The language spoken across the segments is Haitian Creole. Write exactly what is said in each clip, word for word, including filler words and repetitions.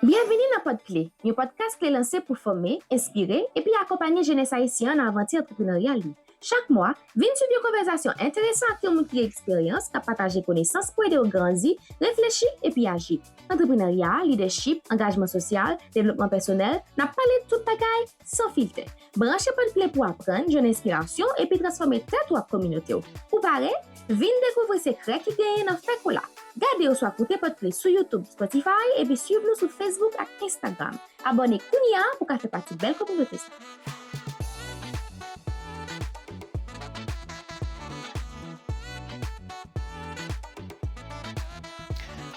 Byenvini nan Pòdkle, yon podcast ki lanse pou fòme, enspire, epi akonpanye jenès ayisyen an nan avanti antreprenaryal li. Chak mwa, vin swiv yon konvèsasyon enteresan ak yon moun ki gen eksperyans, k ap pataje konesans pou ede w grandi, reflechi, epi aji. Antreprenarya, lidèchip, angajman sosyal, devlopman pèsonèl, n ap pale tout bagay san filtè. Branche Pòdkle pou aprann, jwenn enspirasyon, epi transfòme tèt ou ak kominote w. Ou pare? Vin dekouvri sekrè ki genyen nan fè kola. Gade oswa koute Pòdkle sou YouTube, Spotify, epi swiv nou sou Facebook ak Instagram. Abòne kounye a pou w ka fè pati bèl kominote sa.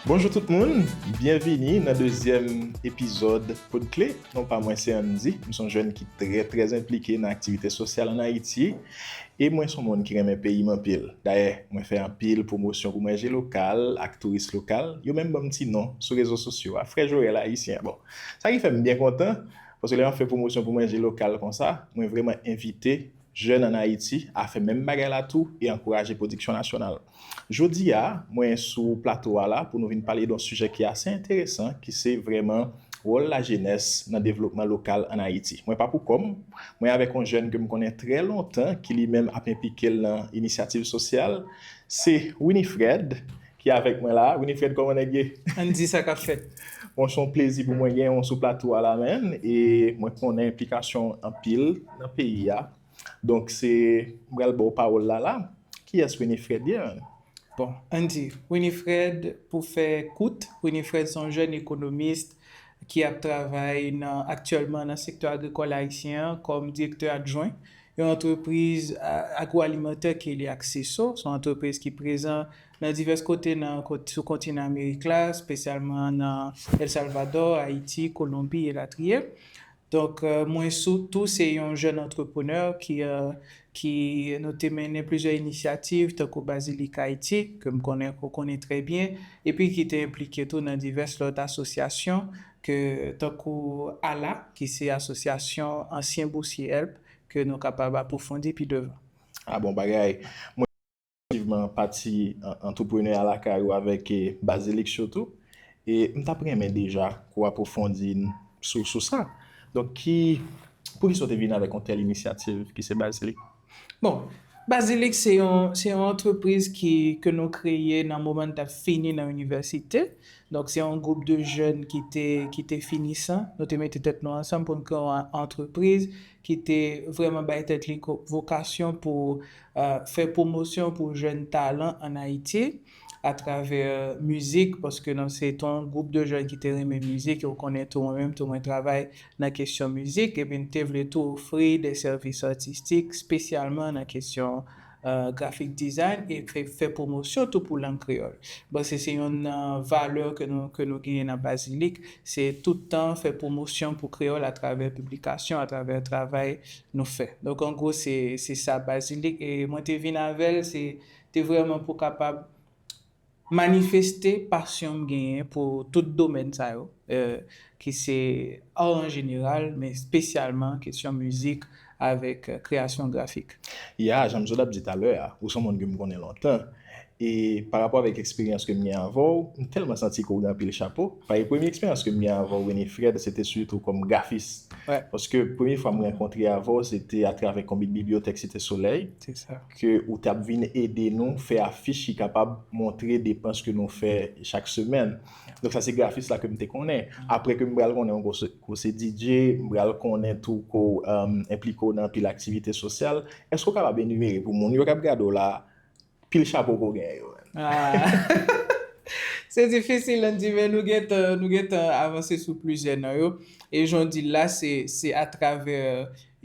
Bonjou tout moun, byenvini nan dezyèm epizòd Pòdkle. Non pa mwen se Andy, m se yon jèn ki trè, trè enplike nan aktivite sosyal ann Ayiti. E mwen se yon moun ki renmen peyi m anpil. Dayè, mwen fè anpil pwomosyon pou manje lokal ak touris lokal. Yo menm ban m ti non sou rezo sosyo a, Frè Joel Ayisyen. Bon, sa ki fè m byen kontan, paske lè m ap fè pwomosyon pou manje lokal konsa, mwen vrèman envite jèn ann Ayiti a fè menm bagay la tou e ankouraje pwodiksyon nasyonal. Jodi a, mwen sou plato a la pou nou vin pale de yon sijè ki ase enteresan, ki se vrèman wòl lajenès nan devlopman lokal ann Ayiti. Mwen pa pou kò m, mwen avèk yon jèn ke m konnen trè lontan, ki li menm ap enplike l nan inisyativ sosyal, se Winifred, ki avèk mwen la. Winifred, kòman nèg ye? Andy, sa k ap fèt? Bon, se yon plezi pou mwen genyen w sou plato a la, menn, e mwen konnen enplikasyon w anpil nan peyi a. Donk, se, m pral ba w pawòl la la. Kiyès Winifred ye, menn? Bon, Andy, Winifred, pou fè kout, Winifred se yon jèn ekonomis ki ap travay nan, aktyèlman nan sektè agrikòl ayisyen an kòm direktè adjwen yon antrepriz, a, agwoalimantè ki rele Acceso. Se yon antrepriz ki prezan nan divès kote nan, kot-, sou kontinan Amerik la, espesyalman nan El Salvador, Ayiti, Kolonbi, elatriye. Donk, euh, mwen sou tou se yon jèn antreprenè ki, euh, ki nou te mennen plizyè inisyativ, tankou Bazilik Ayiti, ke m konnen, ke w konnen trè byen, epi ki te enplike tou nan divès lòt asosyasyon, ke, tankou ala, ki se asosyasyon ansyen bousye help, ke nou kapab apwofondi pi devan. A bon bagay. Mwen, efektivman, pati an-, antreprenè a lakay ou avèk, eh, Bazilik sitou. E m t ap renmen deja ke w apwofondi n sou, sou sa. Donk, ki, poukisa w te vin avèk yon tèl inisyativ ki se Bazilik? Bon, Bazilik se yon, se yon antrepriz ki, ke nou kreye nan moman n t ap fini nan inivèsite. Donk, se yon gwoup de jèn ki te, ki te finisan. Nou te mete tèt nou ansanm pou n kreye yon antrepriz ki te vrèman bay tèt li ko-, vokasyon pou, euh, fè pwomosyon pou jèn talan ann Ayiti atravè mizik, paske nou se te yon gwoup de jèn ki te renmen mizik, e w konnen tou mwen menm tou mwen travay nan kesyon mizik, epi n te vle tou ofri de sèvis atistik, espesyalman nan kesyon, euh, graphic design, e fè, fè pwomosyon tou pou lang kreyòl. Bon, se, se youn nan valè ke nou, ke nou genyen nan Bazilik, se tout tan fè pwomosyon pou kreyòl atravè piblikasyon, atravè travay nou fè. Donk, an gwo, se, se sa Bazilik, e mwen te vin avè l, se, te vrèman pou kapab manifeste pasyon m genyen pou tout domèn sa yo, euh, ki se art an jeneral, men espesyalman kesyon mizik avèk, euh, kreyasyon grafik. Ya, jan m sot ap di talè a, ou se yon moun ke m konnen lontan. E pa rapò avèk eksperyans ke m gen avè w, m tèlman santi ke w gen anpil chapo. Paske premye eksperyans ke m gen avè w, Winifred, se te sitou kòm grafis. Wi. Paske premye fwa m rankontre avè w, se te atravè Konbit Bibliyotèk Site Solèy, se sa, ke ou t ap vin ede nou fè afich ki kapab montre depans ke nou fè chak semèn. Donk, sa se grafis la ke m te konnen. Apre ke m pral konnen w ko se, ko se D J, m pral konnen tou ke w, um, enplike w nan anpil aktivite sosyal. Èske w kapab enimere pou moun yo k ap gade w la, pil chapo ke w genyen yo, menm? Ah. Se difisil, Andy, men nou gentan, nou gentan avanse sou plizyè nan yo. E jan w di l la, se, se atravè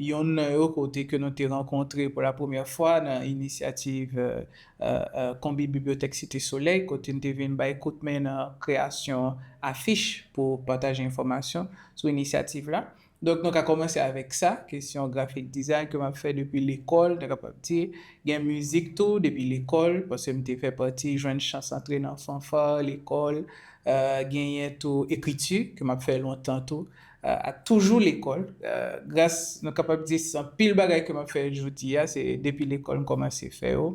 yonn nan yo kote ke nou te rankontre pou la premyè fwa nan inisyativ, euh, euh, euh, Konbit Bibliyotèk Site Solèy, kote n te vin bay kout men nan kreyasyon afich pou pataje enfòmasyon sou inisyativ la. Donk, nou ka kòmanse avèk sa, kesyon graphic design ke m ap fè depi lekòl, nou kapab di. Gen mizik tou, depi lekòl, paske m te fè pati, jwenn chans antre nan fanfa lekòl. Euh, genyen tou ekriti, ke m ap fè lontan tou. Euh, a toujou lekòl. Euh, gras, nou kapab di, se anpil bagay ke m ap fè jodi a, se depi lekòl m kòmanse fè yo.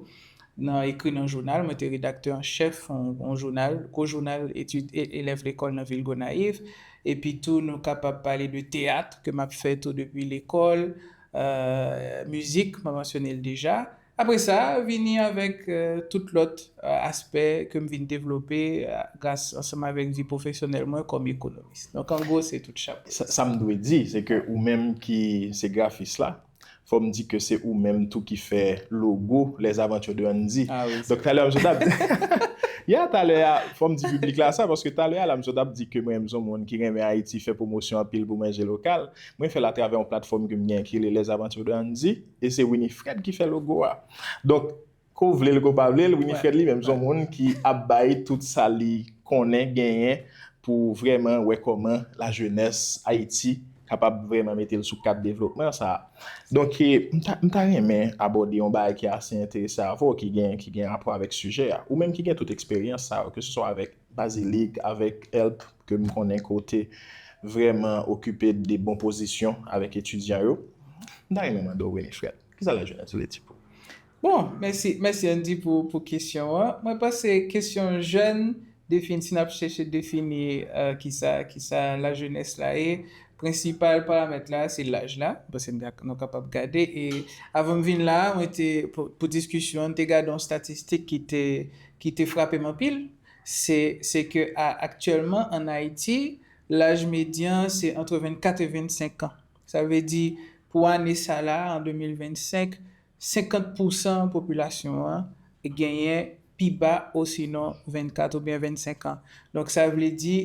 nan ekri nan jounal. Mwen te redaktè an chèf yon, yon jounal, gwo jounal etid e- elèv lekòl nan vil Gonayiv. Epi tou, nou kapab pale de teyat ke m ap fè tou depi lekòl, euh, mizik, mwen mansyone l deja. Apre sa, vini avèk euh, tout lòt euh, aspè ke m vin devlope euh, gras ansanm avèk vi pwofesyonèl mwen kòm ekonomis. Donk, an gwo, se tout chapo. Sa, sa m dwe di, se ke ou menm ki se grafis la, fò m di ke se ou menm tou ki fè logo Les Aventures de Andy. Ah oui, Donk, talè a, m sot ap di. Ya, talè a, fò m di piblik la sa, paske talè a, la, m sot ap di ke mwen, m se yon moun ki renmen Ayiti, fè pwomosyon anpil pou manje lokal. Mwen fè l atravè yon platfòm ke m gen ki rele Les Aventures de Andy, e se Winifred ki fè logo a. Donk, ko vle l, ko pa vle l, Winifred li menm se yon moun ki ap bay tout sa li konnen, genyen, pou vrèman wè kòman lajenès Ayiti kapab vrèman mete l sou kat devlopman sa a. Donk, e, m ta, m ta renmen abòde yon bagay ki ase enterese avè w, ki gen, ki gen rapò avèk sijè a. Ou menm ki gen tout eksperyans sa yo, ke se swa avèk Bazilik, avèk Help, ke m konnen ke w te vrèman okipe de bon pozisyon avèk etidyan yo. M ta renmen mande w, Winifred, kisa lajenès vle di pou ou? Bon, mèsi, mèsi Andy pou, pou kesyon an. Mwen panse kesyon jèn, defini, si n ap chèche defini euh, kisa, kisa lajenès la ye, prensipal paramèt la, se laj la. Mwen panse n ka- nou kapab gade. E avan m vin la, mwen te, pou, pou diskisyon an, m te gade yon statistik ki te, ki te frape m anpil. Se, se ke a- aktyèlman, ann Ayiti, laj medyan, se antre vennkat e vennsenk an. Sa vle di, pou ane sa la, an de mil vennsenk, senkant pousan popilasyon an genyen pi ba osinon vennkat oubyen vennsenk an. Donk, sa vle di,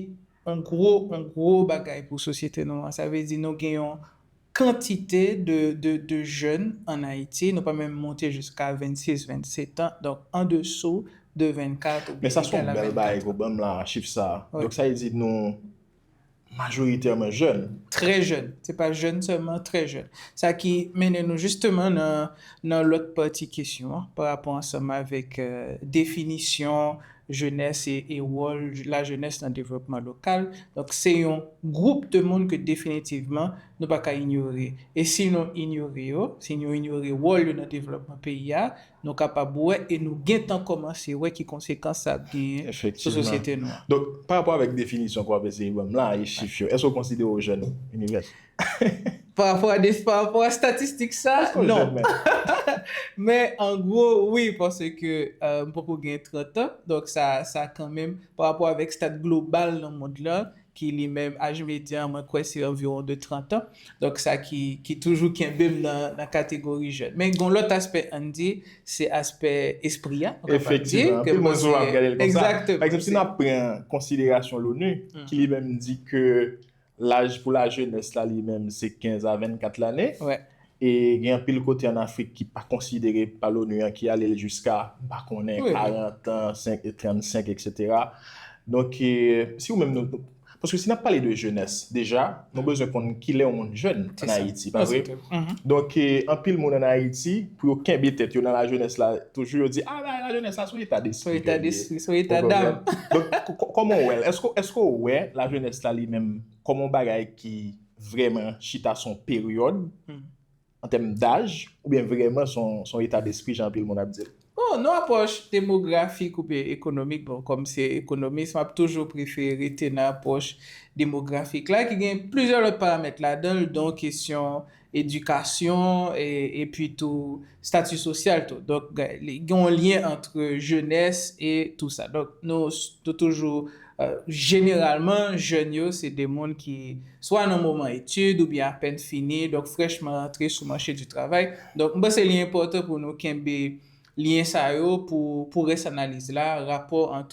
yon gwo, yon gwo bagay pou sosyete nou an. Sa vle di, nou gen yon kantite de, de, de jèn ann Ayiti, nou pa menm monte jiska vennsis, vennset an, donk an desou de vennkat oubyen Men sa se egal yon a bèl bagay vennkat ke an. Ou ban m la, chif sa a. Wi. Donk, sa vle di nou majoritèman jèn. Trè jèn. Se pa jèn sèlman, trè jèn. Sa ki mennen nou jisteman nan, nan lòt pati kesyon an, pa rapò ansanm avèk euh, definisyon jenès e, e wòl lajenès nan devlopman lokal. Donk, se yon gwoup de moun ke definitivman nou pa ka inyore. E si nou inyore yo, si nou inyore wòl yo nan devlopman peyi a, nou kapab wè e nou gentan kòmanse wè ki konsekans sa ap genyen sou Efektivman. Sosyete nou an. Donk, pa rapò avèk definisyon ke w ap eseye ban m la, e chif yo, èske w konsidere w jèn, Winifred? Pa rapò a, de- pa rapò a statistik sa, Èske w non. jèn menm? Men an gwo, wi, paske euh, m poko gen trant an, donk sa, sa kanmenm, pa rapò avèk stat global nan mond lan, ki li menm, aj medyan, mwen kwè se anviwon de trant an. Donk sa ki, ki toujou kenbe m nan, nan kategori jèn. Men gen lòt aspè, Andy, se aspè espri a, nou kapab di, Efektivman, ke anpil moun mwen sou ap se- gade l konsa. Egzakteman, Pa egzanp, si se- n ap pran konsiderasyon l'ONU, ki li menm di ke laj pou lajenès la, li menm, se kenz a vennkat lane. Wè. E gen anpil kote ann Afrik ki pa konsidere pa l'ONU an, ki ale l jiska, m pa konnen, Wi, wi. karant an, senk, trannsenk, etsetera. Donk, e, si ou menm nou, paske si n ap pale de jenès, deja, nou bezwen konn kilè yon moun jèn Se ann sa. Ayiti, pa Non, se vre? trè- mhm. Donk, e, anpil moun ann Ayiti, pou yo kenbe tèt yo nan lajenès la, toujou yo di, a, la, lajenès la, se yon eta Se yon despri. eta ke l ye. despri, se yon Ou eta konprann? dam. Donk, k- k- kòman w wè l? Èske, èske w wè lajenès la li menm kòman yon bagay ki vrèman chita sou yon peryòd, Hmm. an tèm daj, oubyen vrèman se yon, se yon eta despri, jan anpil moun ap di l? Bon, nan apwòch demografik oubyen ekonomik, bon, kòm se ekonomis, m ap toujou prefere rete nan apwòch demografik la, ki gen plizyè lòt paramèt ladan l, don kesyon edikasyon, e, epi tou stati sosyal tou. Donk, gen yon lyen ant jenès e tou sa. Donk, nou, nou toujou, euh, jeneralman, jèn yo, se de moun ki swa nan moman etid oubyen apèn fini, donk frèchman rantre sou mache di travay. Donk, m panse li enpòtan pou nou kenbe lyen sa yo pou, pou rès analiz la, rapò ant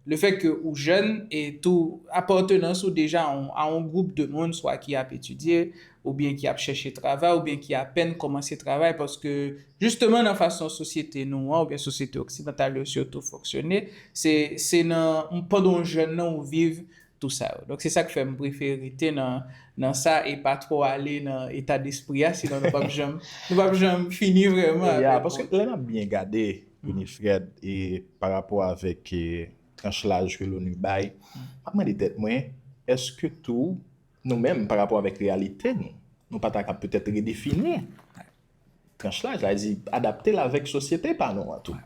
lefèt ke ou jèn e tou apatnans ou deja a yon, a yon gwoup de moun, swa ki ap etidye, oubyen ki ap chèche travay, oubyen ki apèn kòmanse travay, paske jisteman nan fason sosyete nou an, oubyen sosyete oksidantal yo sitou fonksyone, se, se nan, pandan w jèn nan ou viv tou sa yo. Donk, se sa k fè m prefere rete nan, nan sa e pa twò ale nan eta despri a, sinon nou p ap janm, nou p ap janm fini vrèman Ya, avèk paske lè n ap byen gade, Winifred, e pa rapò avèk e, tranch laj ke l'ONU bay, m ap mande tèt mwen, èske tou, nou menm, pa rapò avèk reyalite nou, nou pa ta ka petèt redefini tranch laj la, di, adapte l avèk sosyete pa nou an tou.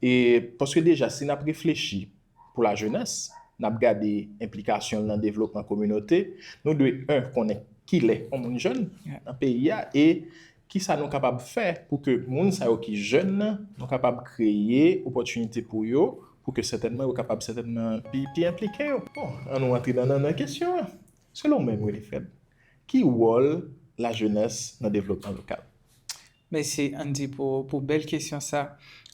E paske deja, si n ap reflechi pou lajenès, n ap gade enplikasyon l nan devlopman kominote, nou dwe, en, konnen kilè yon moun jèn nan peyi a, e kisa nou kapab fè pou ke moun sa yo ki jèn nan, nou kapab kreye opòtinite pou yo, pou ke sètènman yo kapab sètènman pi, pi enplike yo. Bon, an nou antre nan, nan, nan kesyon an. Selon w menm, Winifred, ki wòl lajenès nan devlopman lokal? Mèsi, Andy, pou, pou bèl kesyon sa.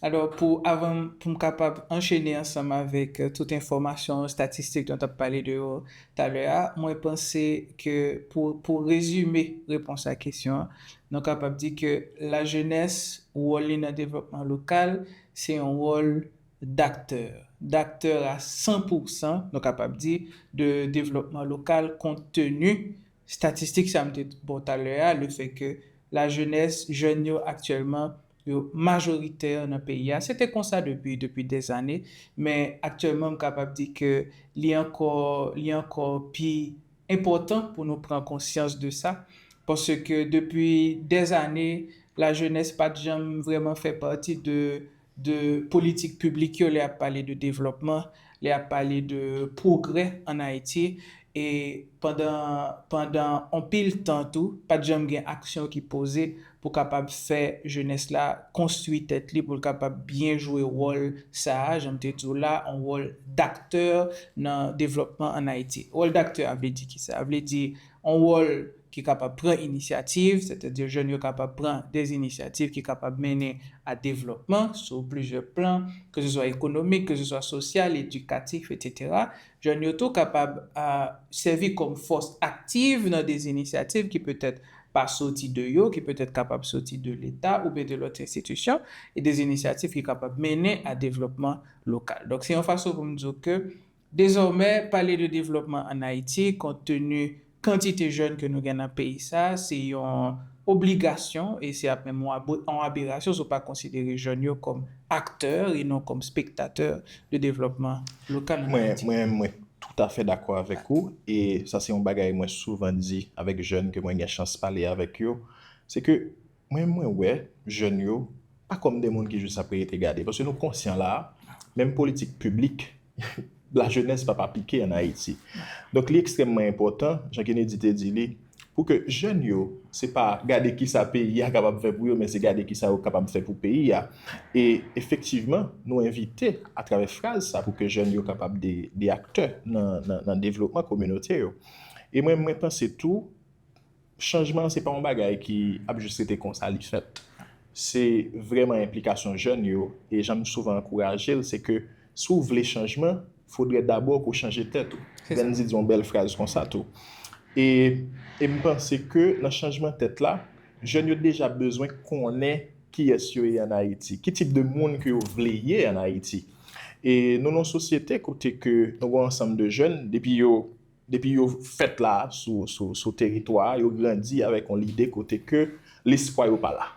Alò, pou, avan pou m kapab anchene ansanm avèk, euh, tout enfòmasyon estatistik nou t ap pale de yo talè a, mwen panse ke pou, pou rezime repons a kesyon an, nou kapab di ke lajenès, wòl li nan devlopman lokal, se yon wòl daktè. Daktè a san pou san, nou kapab di, de devlopman lokal, kont teni statistik sa m te ba w talè a, le fè ke lajenès, jèn yo aktyèlman, yo majoritè nan peyi a. Se te konsa depi, depi dèzane, men aktyèlman, m kapab di ke li ankò, li ankò pi enpòtan pou nou pran konsyans de sa, paske depi dèzane, lajenès pa t janm vrèman fè pati de, de politik piblik yo, lè y ap pale de devlòpman, lè y ap pale de pwogrè ann Ayiti. E pandan, pandan anpil tan tou, pa t janm gen aksyon ki poze pou kapab fè jenès la konstwi tèt li, pou l kapab byen jwe wòl sa a, jan m te di w la, yon wòl daktè nan devlòpman ann Ayiti. Wòl daktè a vle di kisa? A vle di yon wòl ki kapab pran inisyativ, sètadi jèn yo kapab pran de inisyativ ki kapab mennen a devlòpman sou plizyè plan, ke se swa ekonomik, ke se swa sosyal, edikatif, etsetera. Jèn yo tou kapab, a, sèvi kòm fòs aktiv nan de inisyativ ki petèt pa soti de yo, ki petèt kapab soti de Leta oubyen de lòt enstitisyon, e de inisyativ ki kapab mennen a devlòpman lokal. Donk, se yon fason pou m di w ke, dezòmè, pale de devlòpman ann Ayiti, kont teni kantite jèn ke nou gen nan peyi sa, se yon obligasyon e se ap menm yon ab-, yon aberasyon si w pa konsidere jèn yo kòm aktè e non kòm spektatè de devlòpman lokal ann Mwen, Ayiti. mwen, mwen toutafè dakò avèk ou, e sa se yon bagay mwen souvan di avèk jèn ke mwen gen chans pale avèk yo, se ke mwen, mwen wè jèn yo pa kòm de moun ki jis ap rete gade, paske nou konsyan la, menm politik piblik, lajenès p ap aplike ann Ayiti. Donk, li ekstrèmman enpòtan, jan Kennedy te di li, pou ke jèn yo, se pa gade kisa peyi a kapab fè pou yo, men se gade kisa yo kapab fè pou peyi a. E efektivman, nou envite, atravè fraz sa, pou ke jèn yo kapab de, de aktè nan, nan, nan devlopman kominote yo. E mwen, mwen panse tou, chanjman an se pa yon bagay ki ap jis rete konsa li fèt. Se vrèman enplikasyon jèn yo, e jan m souvan ankouraje l, se ke si w vle chanjman, fodre dabò ke w chanje tèt ou. Se sa. Gandhi di yon bèl fraz konsa tou. E, e m panse ke nan chanjman tèt la, jèn yo deja bezwen konnen kiyès yo ye ann Ayiti, ki tip de moun ke yo vle ye ann Ayiti. E nou nan yon sosyete kote ke nou gen yon ansanm de jèn, depi yo, depi yo fèt la sou, sou, sou teritwa a, yo grandi avèk yon lide kote ke lespwa yo pa la.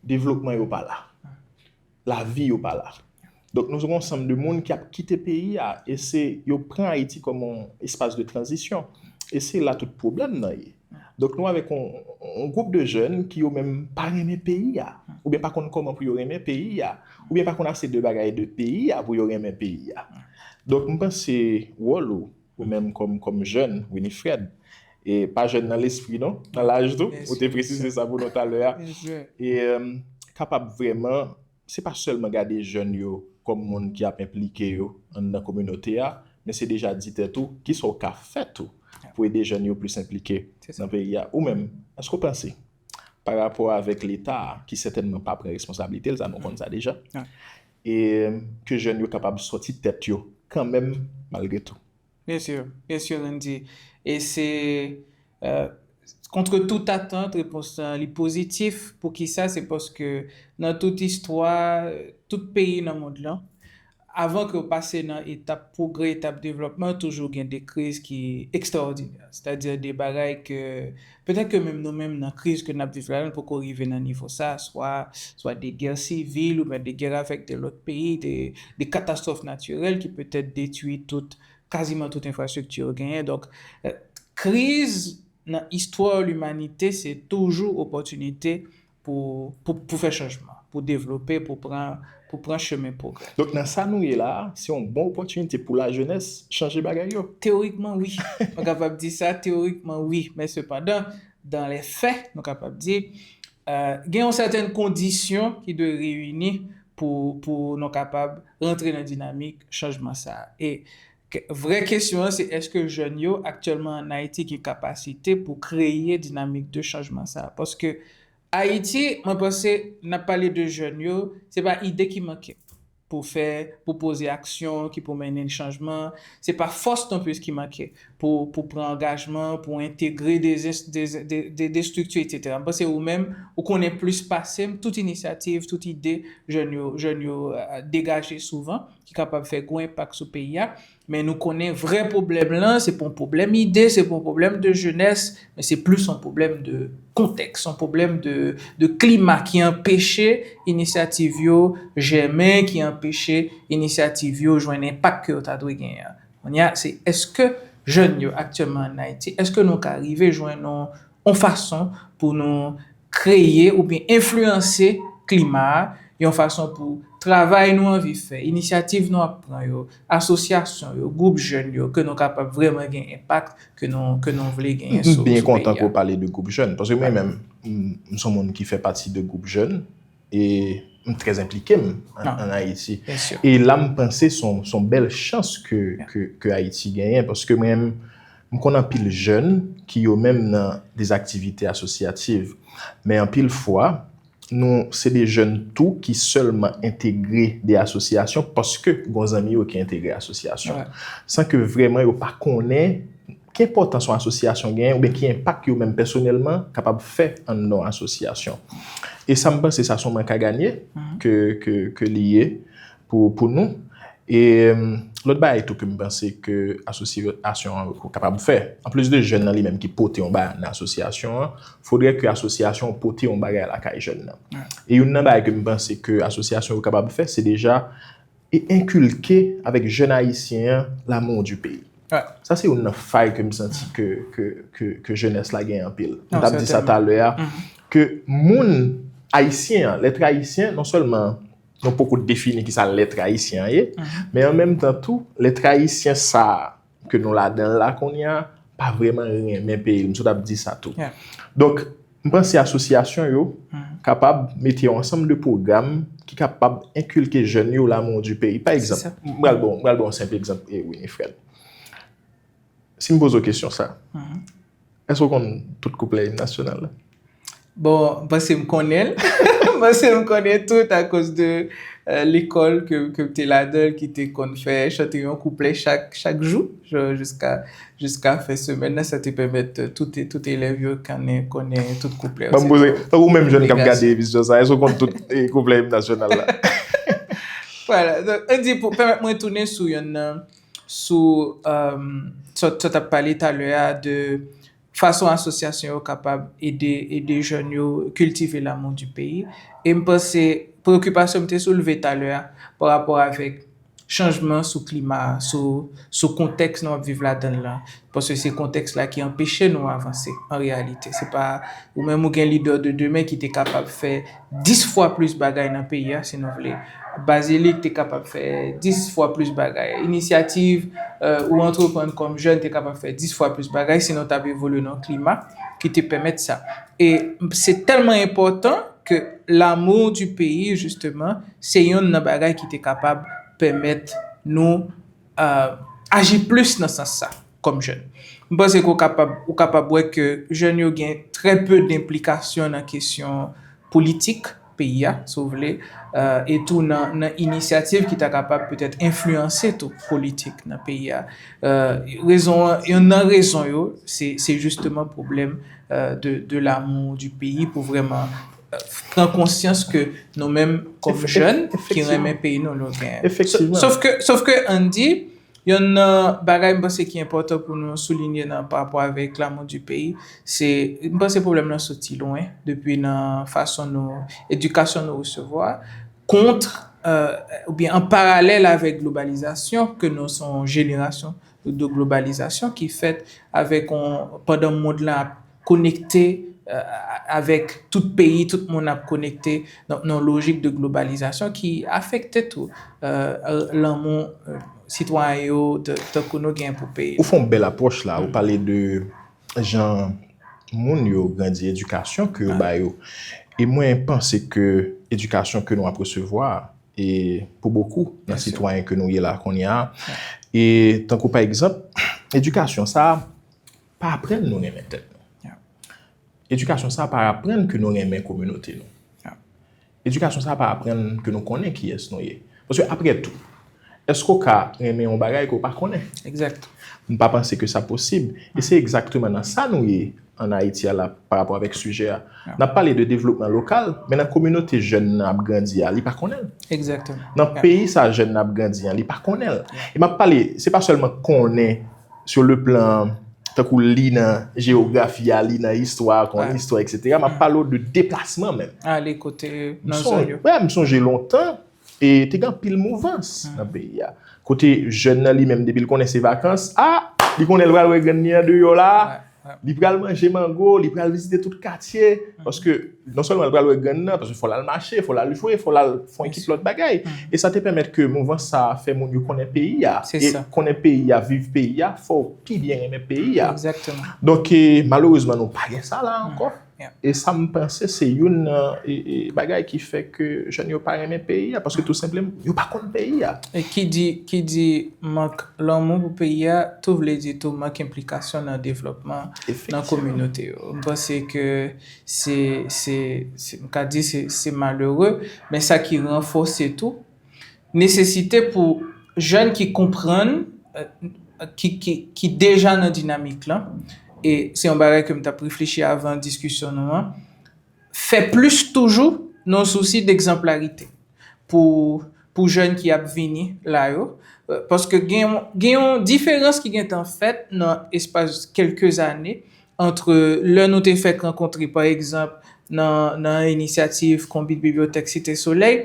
Devlopman yo pa la. Lavi yo pa la. Donk, nou gen yon ansanm de moun ki ap kite peyi a, e se, yo pran Ayiti kòm yon espas de tranzisyon. E se la tout pwoblèm nan ye. Donk, nou avèk yon, yon gwoup de jèn ki yo menm pa renmen peyi a, oubyen pa konn kòman pou yo renmen peyi a, oubyen pa konn ase de bagay de peyi a pou yo renmen peyi a. Donk, m panse wòl ou, ou menm kòm, kòm jèn, Winifred, e pa jèn nan lespri non, nan laj tou, Byen ou te si, presize sa pou nou talè a. Byen si. E, euh, kapab vrèman, se pa sèlman gade jèn yo kòm moun ki ap enplike yo anndan kominote a, men se deja di tèt ou, kisa w ka fè tou pou ede jèn yo plis enplike Se sa. Nan peyi a. Ou menm, èske w panse, pa rapò avèk Leta a, ki sètènman pa pran responsablite l, sa nou konn sa deja, Ah. e ke jèn yo kapab sòti tèt yo kanmenm, malgre tou? Byen si, byen si, Randy. E se, euh, contre toute attente, repons lan li pozitif. Poukisa? Se paske nan tout istwa, tout peyi nan mond lan, avan ke w pase nan etap pwogrè, etap devlòpman, toujou gen de kriz ki ekstraòdinè. Sètadi de bagay ke, petèt ke menm nou menm nan kriz ke n ap viv la, nou poko rive nan nivo sa, swa, swa de gè sivil oubyen de gè avèk de lòt peyi, de, de katastwòf natirèl ki petèt detwi tout, kaziman tout enfrastrikti yo genyen. Donk, euh, kriz nan istwa limanite, se toujou opòtinite pou, pou, pou fè chanjman. pou devlope, pou pran, pou pran chemen pwogrè. Donk, nan sa nou ye la a, se yon bon opòtinite pou lajenès chanje bagay yo. Teorikman, wi. Mwen kapab di sa, teorikman, wi. Men sepandan, dans les faits, nou kapab di, euh, gen yon sèten kondisyon ki dwe reyini pou, pou nou kapab rantre nan dinamik chanjman sa a. E vrè kesyon an, se èske jèn yo aktyèlman an Ayiti gen kapasite pou kreye dinamik de chanjman sa a? Paske Ayiti, mwen panse, n ap pale de jèn yo, se pa ide ki manke pou fè, pou poze aksyon ki pou mennen chanjman. Se pa fòs nonplis ki manke pou, pou pran angajman, pou entegre de, de, de, de, de strikti, etsetera. Mwen panse ou menm, ou konnen plis pase m, tout inisyativ, tout ide jèn yo, jèn yo degaje souvan, ki kapab fè gwo enpak sou peyi a. Men nou konnen vrè pwoblèm lan, se pa yon pwoblèm ide, se pa yon pwoblèm de jenès, men se plis yon pwoblèm de kontèks, yon pwoblèm de, de klima ki anpeche inisyativ yo jèmen, ki anpeche inisyativ yo jwenn enpak ke yo ta dwe genyen an. Kounye a, se èske jèn yo aktyèlman an Ayiti, èske nou ka rive jwenn yon yon fason pou nou kreye oubyen enfliyanse klima a, yon fason pou travay nou anvi fè, inisyativ nou ap pran yo, asosyasyon yo, gwoup jèn yo, ke nou kapab vrèman gen enpak ke nou, ke nou vle genyen sou, sou peyi a. M byen kontan ke w pale de gwoup jèn, paske mwen menm, m, m se yon moun ki fè pati de gwoup jèn, e m trè enplike m an, an Ayiti. E la m panse se yon, se yon bèl chans ke, ke, ke Ayiti genyen, paske mwen, m konn anpil jèn ki yo menm nan de aktivite asosyativ. Men anpil fwa, nou se de jèn tou ki sèlman entegre de asosyasyon paske gen zanmi yo ki entegre asosyasyon. San ke vrèman yo pa konnen ki enpòtans yon asosyasyon genyen oubyen ki enpak yo menm pèsonèlman kapab fè anndan yon asosyasyon. E sa m panse sa se yon mank a ganye ke, ke, ke li ye pou, pou nou. E lòt bagay tou ke m panse ke asosyasyon an kapab fè, anplis de jèn nan li menm ki pote yon bagay nan asosyasyon an, fodre ke asosyasyon an pote yon bagay lakay jèn nan. E youn nan bagay ke m panse ke asosyasyon yo kapab fè, se deja e enkilke avèk jèn ayisyen an l'amour du pays. Sa se youn nan fay ke m santi ke, ke, ke, ke jenès la gen anpil. M t ap di sa talè a, ke moun ayisyen an, l'être haïtien, non sèlman nou poko defini kisa l'être haïtien an ye, men an menm tan tou, l'être haïtien sa a ke nou ladan l la kounye a, pa vrèman renmen peyi l. M sot ap di sa tou. Donk, m panse asosyasyon yo kapab mete yon ansanm de pwogram ki kapab enkilke jèn yo l'amour du pays. Pa egzanp, m pral ba w, m pral ba w yon senp egzanp, e, Winifred. Si m poze w kesyon sa, èske w konn tout kouplè im nasyonal la? Bon, m panse m konnen l. M panse m konnen tout akoz de, euh, lekòl ke, ke m te ladan l ki te konn fè chante yon kouplè chak, chak jou, jiska, jiska fen semèn nan, sa te pèmèt, euh, tout, tout elèv yo konnen, konnen tout kouplè yo. Ban m poze, tankou menm jèn k ap gade emisyon sa, èske w konn tout, eh, kouplè im nasyonal la? Vwala, donk, Andy, pou pèmèt mwen tounen sou yonn nan, sou, euh, sa w t ap pale talè a de fason asosyasyon yo kapab ede, ede jèn yo kiltive l'amour du pays. E m panse, preyokipasyon m te soulve talè a, pa rapò avèk chanjman sou klima a, sou, sou kontèks nou ap viv ladan l lan. Paske se kontèks la ki anpeche nou avanse, an reyalite. Se pa ou menm ou gen lidè de demen ki te kapab fè dis fwa plis bagay nan peyi a, si nou vle. Bazilik te kapab fè dis fwa plis bagay. Inisyativ, euh, ou antreprann kòm jèn te kapab fè dis fwa plis bagay si nou t ap evolye nan yon klima ki te pèmèt sa. E se tèlman enpòtan ke l'amour du pays, justement, se yonn nan bagay ki te kapab pèmèt nou, euh, aji plis nan sans sa, kòm jèn. M panse ke w kapab, ou kapab wè ke jèn yo gen trè pe d'enplikasyon nan kesyon politik peyi a, si w vle, euh, e tou nan, nan inisyativ ki ta kapab petèt enfliyanse tou politik nan peyi a. Euh, rezon an, yonn nan rezon yo, se, se jisteman pwoblèm, euh, de, de l'amour du pays pou vrèman, euh, pran konsyans ke nou menm kòm jèn ki renmen peyi nou, nou gen. Sof ke, sof ke Andy, yonn nan bagay m panse ki enpòtan pou nou soulinye nan pa rapò avèk l'amour du pays, se, m panse pwoblèm nan soti lwen, depi nan fason nou, edikasyon nou resevwa, kont, euh, oubyen an paralèl avèk globalizasyon, ke nou se yon jenerasyon de globalizasyon ki fèt avèk yon, pandan mond lan ap konekte, euh, avèk tout peyi, tout moun ap konekte nan yon lojik de globalizasyon ki afekte tou euh, lanmou euh, sitwayen yo tankou nou gen pou peyi. Ou fè yon bèl apwòch la, ou pale de jan moun yo grandi, edikasyon ke yo ba yo. E mwen panse ke edikasyon ke nou ap resevwa, e pou bokou nan sitwayen ke nou ye la kounye a, e tankou pa egzanp, edikasyon sa a pa aprann nou renmen tèt nou. Edikasyon sa a pa aprann ke nou renmen kominote nou. Edikasyon sa a pa aprann ke nou konnen kiyès nou ye. Paske apre tou, èske w ka renmen yon bagay ke w pa konnen? M pa panse ke sa posib. E se egzakteman nan sa nou ye ann Ayiti a la pa rapò avèk sijè a. N ap pale de devlopman lokal, men nan kominote jèn nan ap grandi a, li pa konnen l. Nan peyi sa jèn nan ap grandi an, li pa konnen l. E m ap pale, se pa sèlman konnen sur le plan tankou li nan jewografi a, li nan istwa, konn istwa, etsetera. M ap pale w de deplasman menm. Ale kote nan zòn yo. Wi, m sonje lontan, e te gen anpil mouvans nan peyi a. Kote jèn nan li menm, depi l konnen se vakans, a, li konnen l pral wè grann li an deyò la, li pral manje mango, li pral vizite tout katye, paske non sèlman l pral wè grann nan, paske fò l al mache, fò l al jwe, fò l al fè yon ekip lòt bagay. E sa te pèmèt ke mouvans sa a fè moun yo konnen peyi a. E konnen peyi a, viv peyi a, fè w pi byen renmen peyi a. Donk, e, malerezman, nou pa gen sa la ankò. E sa, m panse, se youn nan e, e, bagay ki fè ke jèn yo pa renmen peyi a, paske tou senpleman, yo pa konn peyi a. E ki di, ki di mank lanmou pou peyi a, tou vle di tou mank enplikasyon nan devlòpman nan kominote yo. M panse ke se, se, se, m ka di se, se malere, men sa ki ranfòse tou, nesesite pou jèn ki konprann, euh, ki, ki, ki deja nan dinamik lan, e se yon bagay ke m t ap reflechi avan diskisyon nou an, fè plis toujou nan sousi d'egzanplarite pou, pou jèn ki ap vini la yo, euh, paske gen, gen yon diferans ki gentan fèt nan espas kèlke zane ant lè nou te fèk rankontre, pa egzanp, nan, nan inisyativ Konbit Bibliyotèk Site Solèy,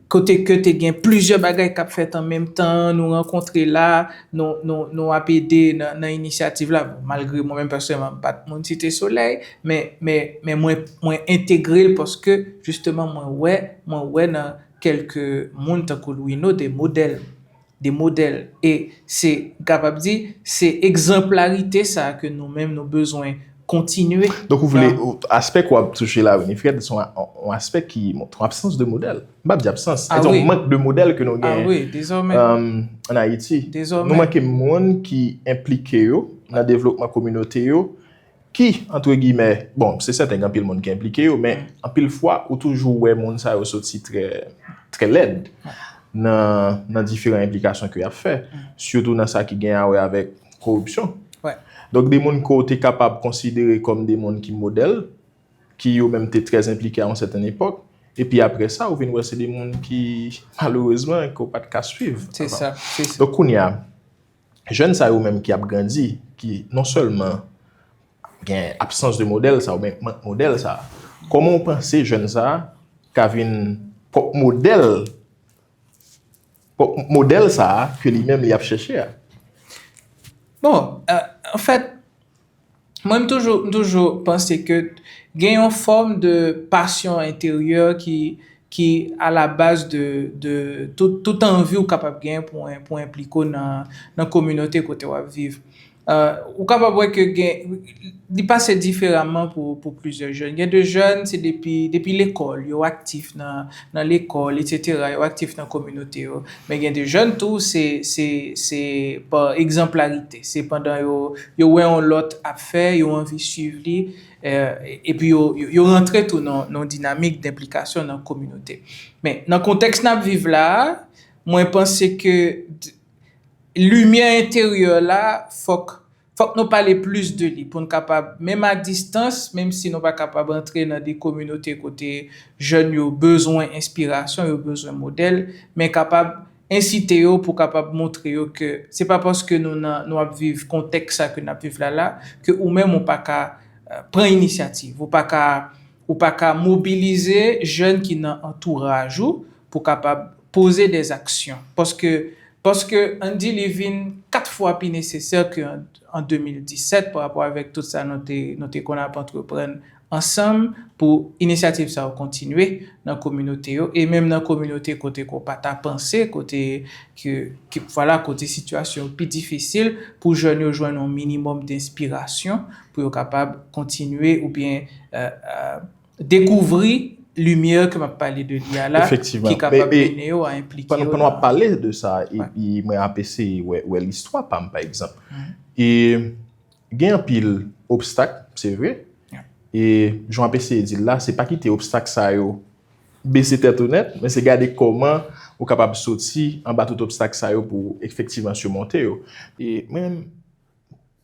kote ke te gen plizyè bagay k ap fèt an menm tan, nou rankontre la, nou, nou, nou ap ede nan, nan inisyativ la. Bon, malgre mwen menm pèsonèlman, m pa t moun Site Solèy, men, men, men mwen, mwen entegre l paske, jisteman, mwen wè, mwen wè nan kèlke moun tankou Louino de modèl. De modèl. E se, m kapab di, se egzanplarite sa a ke nou menm nou bezwen kontinye. Donk, ou vle, aspè ke w ap touche la, Winifred, se yon, yon aspè ki montre yon absans de modèl. M p ap di absans, se yon mank de modèl ke nou genyen ann Ayiti. Nou manke moun ki enplike yo nan devlopman kominote yo, ki, antre giyimè, bon, se sèten gen anpil moun ki enplike yo, men anpil fwa, ou toujou wè moun sa yo soti trè, trè lèd nan, nan diferan enplikasyon ke y ap fè, sitou nan sa ki gen a wè avèk koripsyon. Donk, de moun ke w te kapab konsidere kòm de moun ki modèl, ki yo menm te trè enplike a yon sèten epòk, epi apre sa, ou vin wè se de moun ki, malerezman, ke w pa t ka swiv avan. Donk, kounye a, jèn sa yo menm ki ap grandi, ki non sèlman gen absans de modèl sa, oubyen mank modèl sa, kòman w panse jèn sa ka vin pwòp modèl, pwòp modèl sa ke li menm li ap chèche a? Bon, euh, anfèt, mwen, m toujou, m toujou panse ke gen yon fòm de pasyon enteryè ki, ki a la baz de, de tout, tout anvi ou kapab gen pou, pou enplike w nan, nan kominote kote w ap viv. Euh, ou kapab wè ke gen, li pase diferaman pou, pou plizyè jèn. Gen de jèn, se depi, depi lekòl, yo aktif nan, nan lekòl, etsetera, yo aktif nan kominote yo. Men gen de jèn tou, se, se, se pa egzanplarite. Se pandan yo, yo wè yon lòt ap fè, yo anvi swiv li, eh, epi yo, yo, yo rantre tou nan, nan dinamik denplikasyon nan kominote. Men, nan kontèks n ap viv la a, mwen panse ke d-, limyè enteryè la, fòk, fòk nou pale plis de li pou n kapab, menm a distans, menm si nou pa kapab antre nan de kominote kote jèn yo bezwen enspirasyon, yo bezwen modèl, men kapab ensite yo pou kapab montre yo ke se pa paske nou nan, nou ap viv kontèks sa ke n ap viv la la, ke ou menm ou pa ka, euh, pran inisyativ, ou pa ka, ou pa ka mobilize jèn ki nan antouraj ou pou kapab poze dè aksyon. Paske, paske ann di li vin kat fwa pi nesesè ke an, an de mil disèt pa rapò avèk tout sa nou te, nou te konn ap antreprann ansanm pou inisyativ sa yo kontinye nan kominote yo, e menm nan kominote kote ke w pa ta panse, kote ke, ke, vwala, kote sitiyasyon yo pi difisil, pou jèn yo jwenn yon minimòm de enspirasyon pou yo kapab kontinye oubyen, euh, euh, dekouvri limyè ke m ap pale de li a la, ki kapab mennen yo a enplike yo nan. Pandan w ap pale de sa, epi mwen ap eseye wè, wè listwa pa m, pa egzanp. E gen anpil obstak, se vre. E jan w ap eseye di l la, se pa kite obstak sa yo bese tèt ou nèt, men se gade kòman ou kapab soti anba tout obstak sa yo pou efektivman simonte yo. E mwen menm,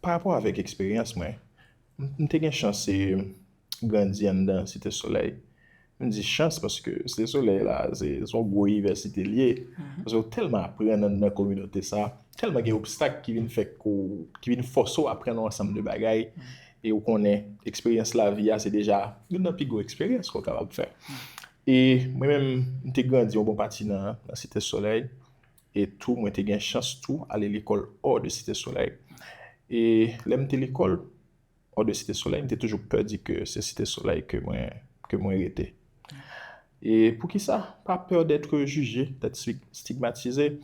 pa rapò avèk eksperyans mwen, m, m te gen chans, e, grandi anndan Site Solèy. M di chans paske Site Solèy la, se, se yon gwo inivèsite l ye. Paske ou tèlman aprann anndan kominote sa, tèlman gen obstak ki vin fè ke w, ki vin fòse w aprann yon ansanm de bagay. E ou konnen, eksperyans lavi a, se deja youn nan pi gwo eksperyans ke w kapab fè. E mwen menm, m te grandi yon bon pati nan, nan Site Solèy. E tou, mwen te gen chans tou ale lekòl hors de Site Solèy. E lè m te lekòl hors de Site Solèy, m te toujou pè di ke se Site Solèy ke mwen, ke mwen rete. E poukisa? Par peur d'être jugé, d'être stig-, stigmatisé.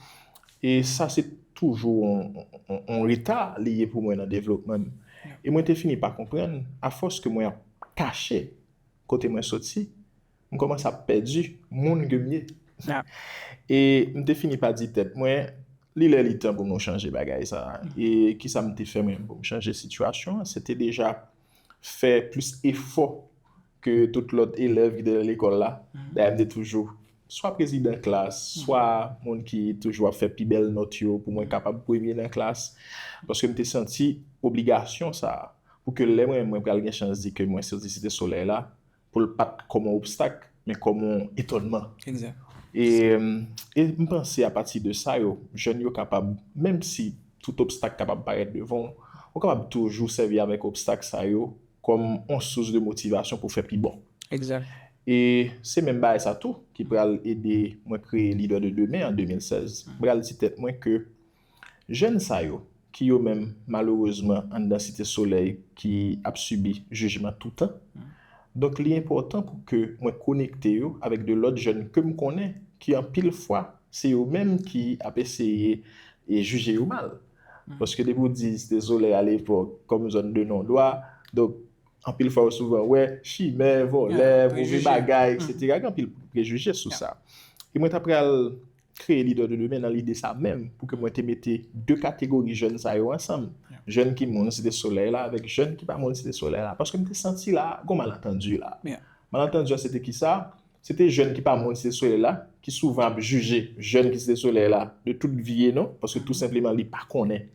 E sa se toujou yon, yon, yon reta li ye pou mwen nan devlopman m. E mwen te fini pa konprann, afòs ke mwen ap kache kote mwen soti, m kòmanse ap pèdi moun ke m ye. E m te fini pa di tèt mwen, li lè li tan pou nou chanje bagay sa. E kisa m te fè mwen pou m chanje sitiyasyon an? Se te deja fè plis efò ke tout lòt elèv ki te nan lekòl la. Dayè, m te toujou swa prezidan klas, swa moun ki toujou ap fè pi bèl nòt yo pou mwen kapab premye nan klas. Paske m te santi obligasyon sa a, pou ke lè mwen, mwen pral gen chans di ke mwen soti Site Solèy la, pou l pa t kòm yon obstak, men kòm yon etònman. E, e m panse apati de sa yo, jèn yo kapab, menm si tout obstak kapab parèt devan w, ou kapab toujou sèvi avèk obstak sa yo kòm yon sous de motivasyon pou fè pi bon. E se menm bagay sa tou ki pral ede mwen kreye Leader de Demain an de mil sèz. M pral di tèt mwen ke jèn sa yo, ki yo menm, malerezman, anndan Site Solèy, ki ap sibi jijman toutan. Donk, li enpòtan pou ke mwen konekte yo avèk de lòt jèn ke m konnen, ki anpil fwa, se yo menm ki ap eseye e jije yo mal. Paske depi w di Site Solèy alepòk kòm zòn de non dwa, donk, anpil fwa ou souvan wè chimè, vòlè, move bagay, etsetera. Gen anpil prejije sou sa. E mwen ta pral kreye Leader de Demain nan lide sa menm, pou ke mwen te mete de kategori jèn sa yo ansanm. Jèn ki moun Site Solèy la avèk jèn ki pa moun Site Solèy la. Paske m te santi la, gon malantandi la. Malantandi a, se te kisa? Se te jèn ki pa moun Site Solèy la, ki souvan ap jije jèn ki Site Solèy la de tout vye non, paske tou senpleman li pa konnen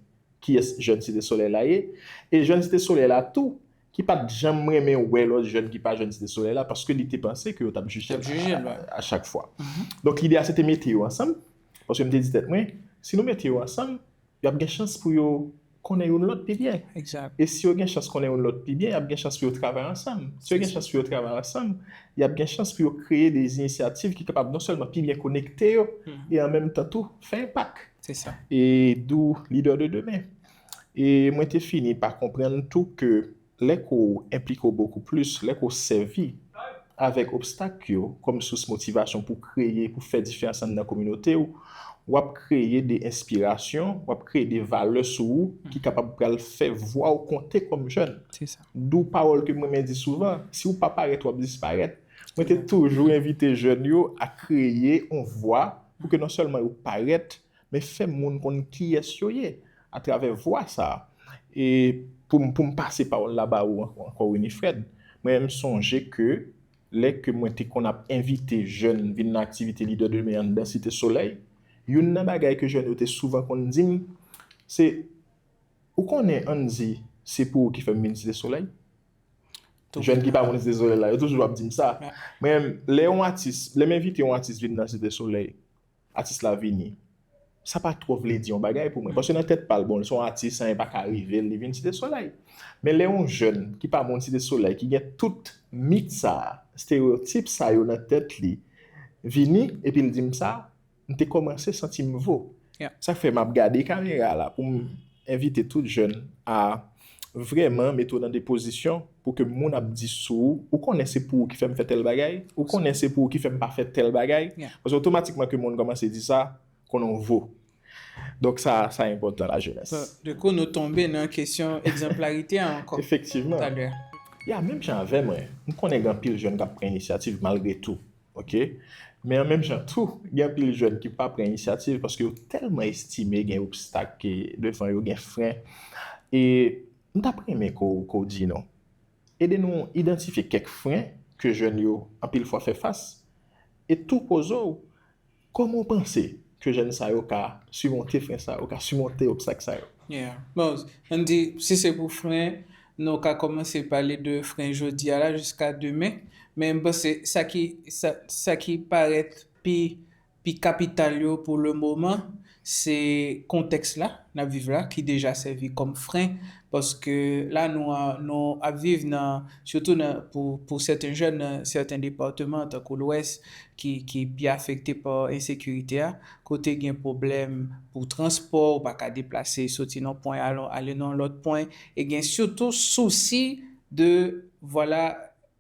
kiyès jèn Site Solèy la ye. E jèn Site Solèy la tou, ki pa t janm renmen wè lòt jèn ki pa jèn Site Solèy la, paske li te panse ke yo t ap jije l a, a chak fwa. Donk, lide a, se te mete yo ansanm, paske m te di tèt mwen, si nou mete yo ansanm, y ap gen chans pou yo konnen youn lòt pi byen. E si yo gen chans konnen youn lòt pi byen, y ap gen chans pou yo travay ansanm. Si yo gen chans pou yo travay ansanm, y ap gen chans pou yo kreye de inisyativ ki kapab non sèlman pi byen konekte yo, e an menm tan tou fè enpak. E d'où Leader de Demain. E mwen te fini pa konprann tou ke lè ke w enplike w bokou plis, lè ke w sèvi avèk obstak yo kòm sous motivasyon pou kreye, pou fè diferans anndan kominote w, w ap kreye de enspirasyon, w ap kreye de valè sou ou ki kapab pral fè vwa w konte kòm jèn. D'où pawòl ke m renmen di souvan, si w pa parèt, w ap disparèt. Mwen te toujou envite jèn yo a kreye yon vwa pou ke non sèlman yo parèt, men fè moun konn kiyès yo ye atravè vwa sa a. E pou m, pou m pase pawòl la ba ou ankò, ankò Winifred, mwen menm m sonje ke lè ke mwen te konn ap envite jèn vin nan aktivite Leader de Demain anndan Site Solèy, youn nan bagay ke jèn yo te souvan konn di m, se, ou konnen, Andy, se pou ou ki fè m vin Site Solèy? Jèn ki pa moun Site Solèy la, yo toujou ap di m sa. Mwen menm, lè yon atis, lè m envite yon atis vin nan Site Solèy, atis la vini, sa pa twò vle di yon bagay pou mwen. Paske nan tèt pa l, bon, l se yon atis, anyen pa ka rive l, li vin Site Solèy. Men lè yon jèn ki pa moun Site Solèy, ki gen tout mit sa a, esteyotip sa yo nan tèt li, vini, epi l di m sa, m te kòmanse santi m vo. Sa k fè m ap gade kamera la pou m envite tout jèn a vrèman mete w nan de pozisyon pou ke moun ap di sou ou, ou konnen se pou ou ki fè m fè tèl bagay, ou konnen se pou ou ki fè m pa fè tèl bagay. Paske otomatikman ke moun kòmanse di sa, konnen w vo. Donk sa, sa enpòtan, lajenès. Dekou nou tonbe nan kesyon egzanplarite a ankò. Efektivman. Ya, menm jan avè mwen, m konnen gen anpil jèn k ap pran inisyativ malgre tou. Oke? Men an menm jan tou, gen anpil jèn ki pa pran inisyativ paske yo tèlman estime gen obstak devan yo, gen fren. E m t ap renmen ke w di nou, ede nou idantifye kèk fren ke jèn yo anpil fwa fè fas, e tou poze w, kòman w panse ke jèn sa yo ka simonte fren sa yo, ka simonte obstak sa yo? Yeah. Bon, ann di, si se pou fren, nou ka kòmanse pale de fren jodi a la jiska demen, men m panse sa ki, sa, sa ki parèt pi, pi kapital yo pou le moman, se kontèks la n ap viv la, ki deja sèvi kòm fren, paske la nou, nou ap viv nan, sitou nan, pou, pou sèten jèn nan sèten depatman, tankou Lwès, ki, ki pi afekte pa ensekirite a, kote gen pwoblèm pou transpò, ou pa ka deplase, soti nan pwen ale nan lòt pwen, e gen sitou sousi de, vwala,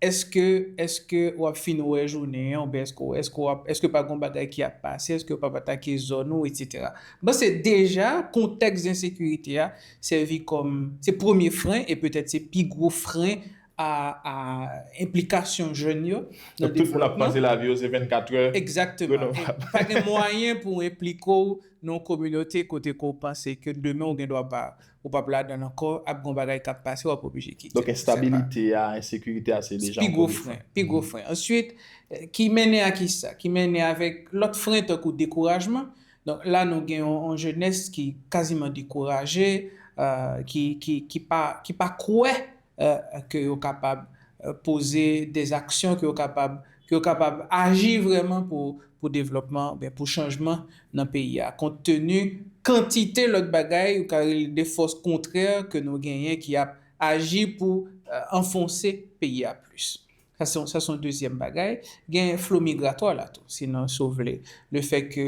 èske, èske w ap fin wè jounen an, oubyen èske, èske, w ap, èske pa gen bagay ki ap pase, èske yo p ap atake zòn ou, etsetera. Bon, se deja kontèks ensekirite a sèvi kòm, se premye fren e petèt se pi gwo fren a, a enplikasyon jèn yo nan devlopman. Tout moun ap panse lavi yo se vennkatrè. Egzakteman. Pa gen mwayen pou w enplike w nan yon kominote kote ke w panse ke demen ou gen dwa pa, ou p ap ladan l ankò, ap gen yon bagay k ap pase, w ap oblije kite. Donk, enstabilite a, ensekirite a, se deja yon premye fren. Pi gwo fren, pi gwo fren. Answit, ki mennen a kisa? Ki mennen avèk lòt fren tankou dekourajman. Donk, la, nou gen yon, yon jenès ki kaziman dekouraje, ki, ki, ki pa, ki pa kwè ke yo kapab poze de aksyon, ke yo kapab, ke yo kapab aji vrèman pou, pou devlòpman, oubyen pou chanjman nan peyi a. Kont teni kantite lòt bagay, ou ka rele de fòs kontrè ke nou genyen ki ap aji pou anfonse peyi a plis. Sa se, sa se yon dezyèm bagay. Gen flo migratwa la tou, sinon, si w vle. Le fè ke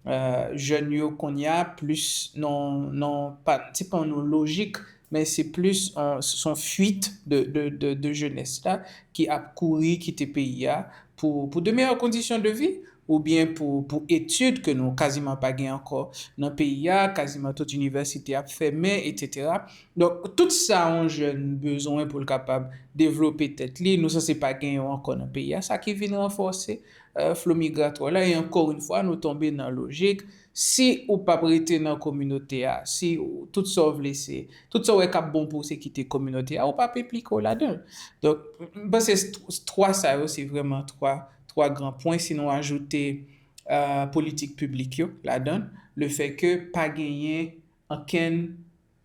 jèn yo kounye a plis nan, nan, pa, se pa yon lojik, men se plis, se yon fuit de, de, de, de jenès la ki ap kouri kite peyi a pou, pou de meyè kondisyon de vi, oubyen pou, pou etid ke nou kaziman pa gen ankò nan peyi a, kaziman tout inivèsite ap fèmen, etsetera. Donk, tout sa yon jèn bezwen pou l kapab devlope tèt li, nou sanse pa gen yo ankò nan peyi a, sa ki vin ranfòse flo migratwa la. E ankò yon fwa, nou tonbe nan lojik, si ou p ap rete nan kominote a, si tout sa w vle se, tout sa w wè k ap bon pou w se kite kominote a, ou p ap enplike w ladan l. Donk, m panse twa sa yo se vrèman twa, twa gran pwen, si nou ajoute politik piblik yo ladan l, le fè ke pa genyen ankenn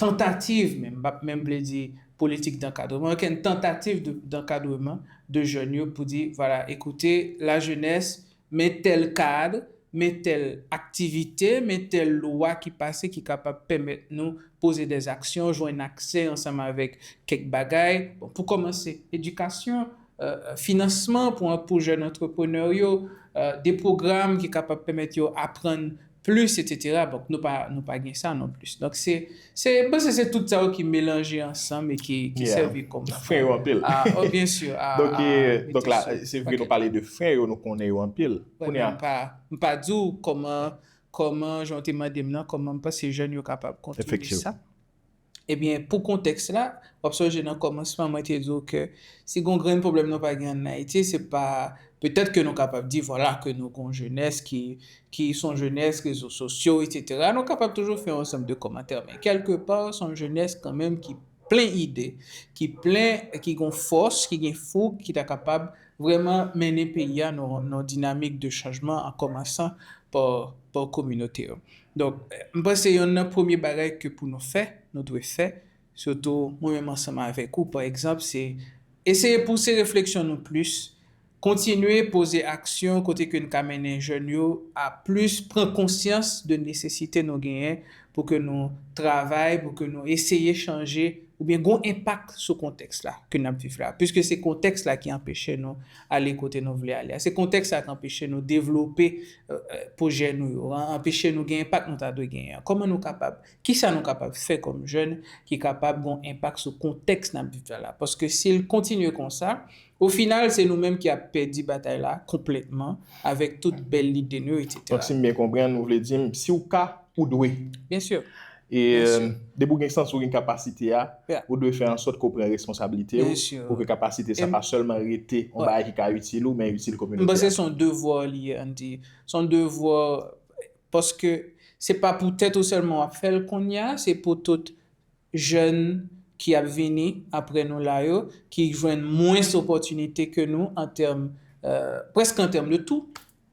tantativ, men m p ap menm vle di politik dankadreman, okenn tantativ de, dankadreman de jèn yo pou di, vwala, ekoute, lajenès, men tèl kad, men tèl aktivite, men tèl lwa ki pase ki kapab pèmèt nou poze de aksyon, jwenn aksè ansanm avèk kèk bagay. Bon, pou kòmanse, edikasyon, finansman pou, pou jèn antreprenè yo, de pwogram ki kapab pèmèt yo aprann plis, etsetera. Donk, nou pa, nou pa gen sa non plis. Donk, se, se, m panse se tout sa yo ki melanje ansanm e ki, ki sèvi kòm fren. Fren yo anpil. Ah, oh, byen si. Ah, donk, ah, donk la, se vre, nou pale de fren yo, nou konnen yo anpil. Kounye a, m pa, m pa di w kòman, kòman, jan w te mande m nan, kòman m panse jèn yo kapab kontribye sa. Ebyen, pou kontèks la, w ap sonje nan kòmansman, mwen te di w ke si gen yon grenn pwoblèm nou pa gen ann Ayiti, se pa, petèt ke nou kapab di, vwala, ke nou gen yon jenès ki, ki se yon jenès rezo sosyo, etsetera. Nou kapab toujou fè yon ansanm de kòmantè, men kèlkepa, se yon jenès kanmenm ki plen ide, ki plen, ki gen fòs, ki gen foug, ki ta kapab vrèman mennen peyi a nan, nan yon dinamik de chanjman, an kòmansan pa, pa kominote yo. Donk, m panse yonn nan premye bagay ke pou nou fè, nou dwe fè, sitou mwen menm ansanm avèk ou, pa egzanp, se eseye pouse refleksyon nou plis, kontinye poze aksyon kote ke n ka mennen jèn yo a plis pran konsyans de nesesite nou genyen pou ke nou travay, pou ke nou eseye chanje oubyen gen yon enpak sou kontèks la ke n ap viv la, piske se kontèks la ki anpeche nou ale kote nou vle ale a. Se kontèks la ki anpeche nou devlope, euh, euh, pwojè nou yo, an-, anpeche nou gen enpak nou ta dwe genyen an. Kòman nou kapab, kisa nou kapab fè kòm jèn ki kapab gen yon enpak sou kontèks n ap viv la la? Paske si l kontinye konsa, o final, se nou menm ki ap pèdi batay la konplètman avèk tout bèl lide nou yo, et cetera. Donk, si m byen konprann, ou vle di m, si w ka, ou dwe. Byen si. E, euh, depi w gen sans ou gen kapasite a, ou dwe fè an sòt ke w pran responsablite w, pou ke kapasite sa pa sèlman rete yon bagay ki ka itil ou, men itil kominote a. M panse se yon devwa li ye, Andy. Se yon devwa, paske se pa pou tèt ou sèlman w ap fè l kounye a, se pou tout jèn ki ap vini apre nou la yo, ki jwenn mwens opòtinite ke nou an tèm, euh, prèske an tèm de tou,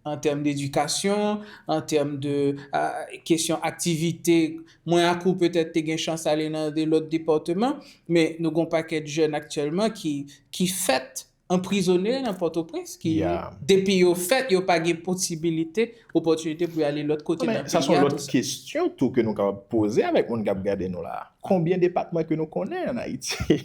an tèm dedikasyon, an tèm de, ah, kesyon aktivite. Mwen ak ou petèt te gen chans ale nan de lòt depatman, men nou gen yon pakèt jèn aktyèlman ki, ki fèt anprizone nan Pòtoprens, ki, depi yo fèt, yo pa gen posibilite, opòtinite pou y ale lòt kote nan peyi a, tou sa. Men sa se yon lòt kesyon tou ke nou kapab poze avèk moun k ap gade nou la. Konbyen depatman ke nou konnen ann Ayiti?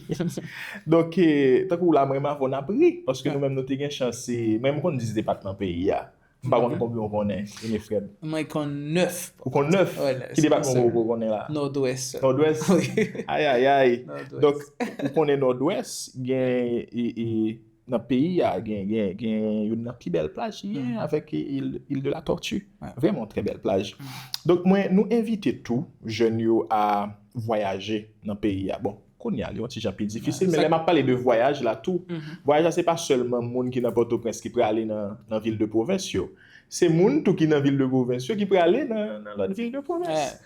Donk, eh, tankou la, mwen menm avè w n ap ri, paske nou menm nou te gen chans, se, mwen menm m konn dis depatman peyi a. M pa konn konbyen w konnen, Winifred. Mwen konn nèf. Ou konn nèf? Ki depatman ou poko konnen la? Nòdwès. Nòdwès? Wi. Ay, ay, ay. Nòdwès. Donk, ou konnen Nòdwès, gen, e, e, nan peyi a, gen, gen, gen youn nan pi bèl plaj ki gen avèk il, il de la Tortue. Vrèman, trè bèl plaj. Donk, mwen, nou envite tou jèn yo a vwayaje nan peyi a. Bon, kounye a, li yon ti jan pi difisil, men lè m ap pale de vwayaj la tou, vwayaj la, se pa sèlman moun ki nan Pòtoprens ki prale nan, nan vil de pwovens yo. Se moun tou ki nan vil de pwovens yo ki prale nan, nan lòt vil de pwovens.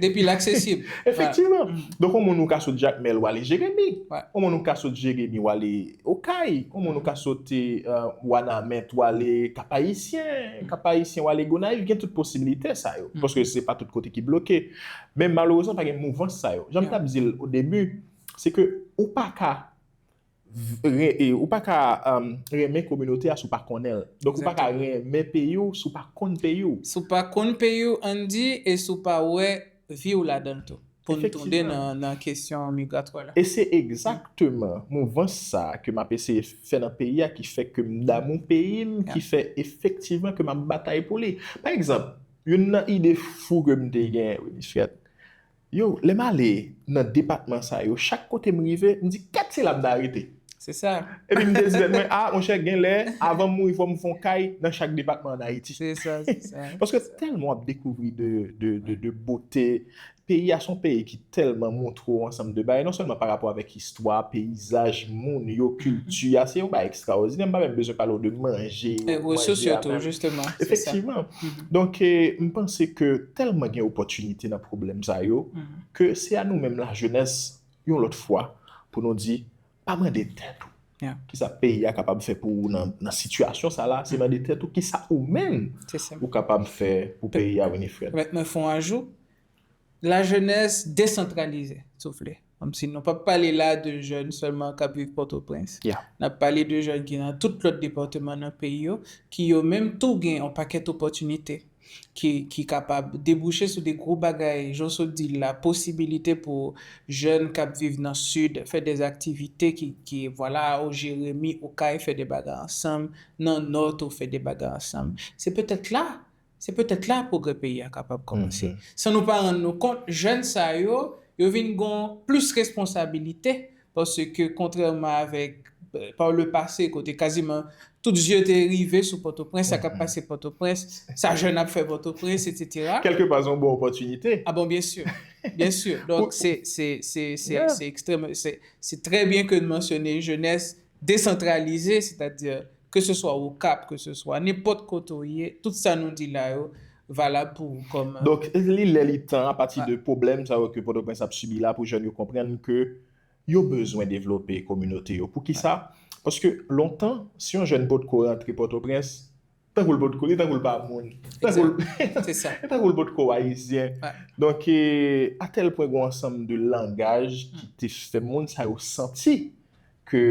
Depi l aksesib. Efektivman. Donk, yon moun ou ka sot Jakmèl, w ale Jeremi. Yon moun ou ka sot Jeremi, w ale Okay, yon moun ou ka sot, eh, Wanament, w ale Kap Ayisyen, Kap Ayisyen, w ale Gonayiv, gen tout posibilite sa yo. Paske se pa tout kote ki bloke. Men malerezman, pa gen mouvans sa yo. Jan m t ap di l o debi, se ke ou pa ka v-, re-, e, ou pa ka, um, renmen kominote a si w pa konnen l. Donk, ou pa ka renmen peyi w si w pa konn peyi w. Si w pa konn peyi w, Andy, e si w pa wè vi w ladan l tou. Pou n tounen nan, nan kesyon migratwa la. E se egzakteman mouvans sa a ke m ap eseye fè nan peyi a ki fè ke m damou peyi m, ki fè efektivman ke m ap batay pou li. Pa egzanp, youn nan ide fou ke m te gen, Winifred, yo, lè m ale nan depatman sa yo, chak kote m rive, m di, "Kèt, se la m ta rete." Se sa. Epi m te di tèt mwen, "A, monchè, genlè, avan m mouri, fò m fè yon kay nan chak depatman ann Ayiti." Se sa, se sa. Paske tèlman w ap dekouvri de, de, de, de bote. Peyi a se yon peyi ki tèlman montre w ansanm de bagay, non sèlman pa rapò avèk istwa, peyizaj, moun yo, kilti a, se yon bagay ekstraòdinè. M pa menm bezwen pale w de manje yo, manje a menm. Resous yo tou, jisteman, se sa. Efektivman. Donk, eh, m panse ke tèlman gen opòtinite nan pwoblèm sa yo, ke se a nou menm lajenès, yon lòt fwa, pou nou di, pa mande tèt ou. Kisa peyi a kapab fè pou ou nan, nan sitiyasyon sa la, se mande tèt ou kisa ou menm ou kapab fè pou peyi a, Winifred. Pèmèt mwen fè yon ajou. Lajenès desantralize, si w vle. Kòmsi nou p ap pale la de jèn sèlman k ap viv Pòtoprens. N ap pale de jèn ki nan tout lòt depatman nan peyi yo, ki yo menm tou gen yon pakèt opòtinite ki, ki kapab debouche sou de gwo bagay, jan w sot di l la, posibilite pou jèn k ap viv nan Sid fè de aktivite ki, ki, vwala, o Jeremi, Okay, fè de bagay ansanm, nan Nò tou fè de bagay ansanm. Se petèt la, se petèt la pwogrè peyi a kapab kòmanse. San nou pa rann nou kont, jèn sa yo, yo vin gon plis responsabilite, paske kontrèman avèk, eh, par le passé, kote kaziman tout zye te rive sou Pòtoprens, sa k ap pase Pòtoprens, sa jèn ap fè Pòtoprens, et cetera. Kèlkepar, se yon bon opòtinite. A bon, byen si. Byen si. Donk, se, se, se, se, se ekstrèm, se, se trè byen ke n mansyone jenès desantralize, sètadi, ke se swa Okap, ke se swa nenpòt kote w ye, tout sa nou di la yo valab pou ou kòm. Donk, li lè li tan, apati de pwoblèm sa yo ke Pòtoprens ap sibi la, pou jèn yo konprann ke yo bezwen devlope kominote yo. Poukisa? Paske lontan, si yon jèn potko rantre Pòtoprens, tankou l potko, li tankou l pa moun. Tankou l, tankou l potko ayisyen. Donk, eh, a tèl pwen, gen yon ansanm de langaj ki te fè moun sa yo santi ke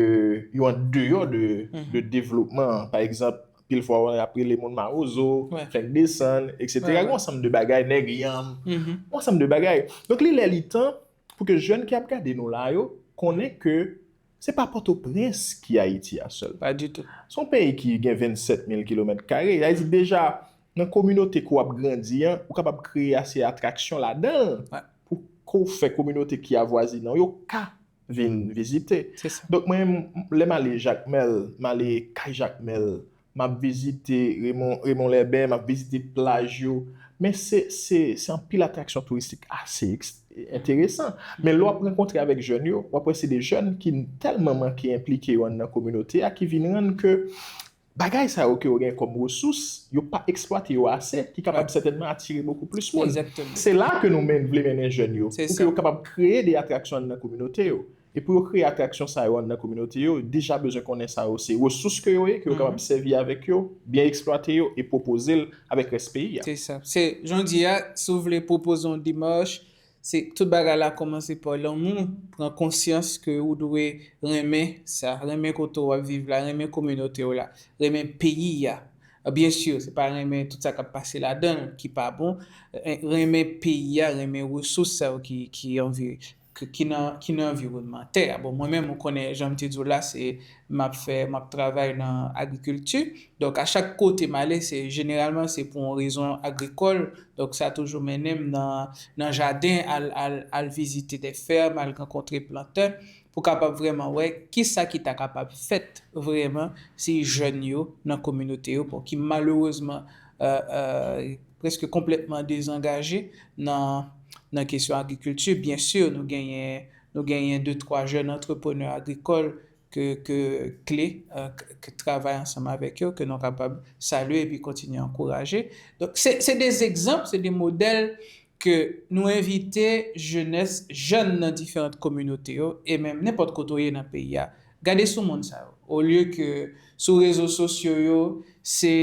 yo andeyò de, de devlopman an. Pa egzanp, anpil fwa, w ap rele moun mawozo, fèk desann, et cetera. Gen yon ansanm de bagay, nèg yanm, yon ansanm de bagay. Donk, li lè li tan, pou ke jèn ki ap gade nou la yo konnen ke se pa Pòtoprens ki Ayiti a sèl. Pa ditou. Se yon peyi ki gen vennsèt mil kilomèt kare. Sa vle di deja, nan kominote ke w ap grandi an, ou kapab kreye ase atraksyon ladan l pou ke w fè kominote ki avwazinan w yo ka vin vizite. Donk mwen menm, lè m ale Jakmèl, m ale kay Jakmèl, m ap vizite Raymond, Raymond Lèbè, m ap vizite plaj yo. Men se, se, se anpil atraksyon touristik ase enteresan. Men lè w ap rankontre avèk jèn yo, w ap wè se de jèn ki tèlman manke enplike yo anndan kominote a ki vin rann ke bagay sa yo ke yo gen kòm resous, yo pa eksplwate yo ase, ki kapab sètènman atire bokou plis moun. Se la ke nou men, vle mennen jèn yo, pou ke yo kapab kreye de atraksyon anndan kominote yo. E pou yo kreye atraksyon sa yo anndan kominote yo, yo deja bezwen konnen sa yo se resous ke yo ye, ke yo kapab sèvi avèk yo, byen eksplwate yo e pwopoze l avèk rès peyi a. Se sa. Se, jan w di a, si w vle pwopoze yon demach, se tout bagay la kòmanse pa lanmou, pran konsyans ke ou dwe renmen sa, renmen kote w ap viv la, renmen kominote w la, renmen peyi a. Byen si, se pa renmen tout sa k ap pase ladan l ki pa bon, renmen peyi a, renmen resous sa yo ki, ki anvi, ki nan, ki nan anviwònman tè a. Bon, mwen menm, ou konnen, jan m te di w la, se, m ap fè, m ap travay nan agrikilti. Donk, a chak kote m ale, se, jeneralman, se pou yon rezon agrikòl. Donk, sa toujou mennen m nan, nan jaden, al, al, al vizite de fèm, al rankontre plantè, pou kapab vrèman wè kisa ki ta kapab fèt vrèman si jèn yo nan kominote yo, bon, ki malerezman, prèske konplètman dezangaje nan, nan kesyon agrikilti. Byen si, nou genyen, nou genyen de, twa jèn antreprenè agrikòl ke, ke kle, ke travay ansanm avèk yo, ke nou kapab salye epi kontinye ankouraje. Donk, se, se de egzanp, se de modèl ke nou envite jenès, jèn nan diferan kominote yo, e menm nenpòt kote w ye nan peyi a, gade sou moun sa yo. Olye ke sou rezo sosyo yo, se,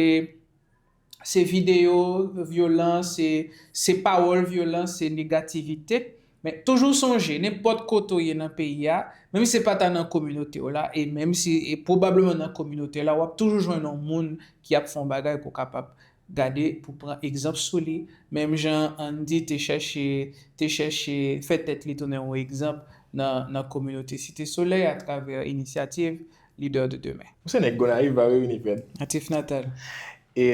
se videyo vyolan, se, se pawòl vyolan, se negativite. Men toujou sonje, nenpòt kote w ye nan peyi a, menm si se pa ta nan kominote w la, e menm si, e pwobableman nan kominote w la, w ap toujou jwenn yon moun ki ap fè yon bagay ke w kapab gade, pou pran egzanp sou li, menm jan Andy te chèche, te chèche fè tèt li tounen yon egzanp nan, nan kominote Site Solèy atravè inisyativ Leader de Demain. Ou se nèg Gonayiv, pa vre, Winifred? Natif natal. E,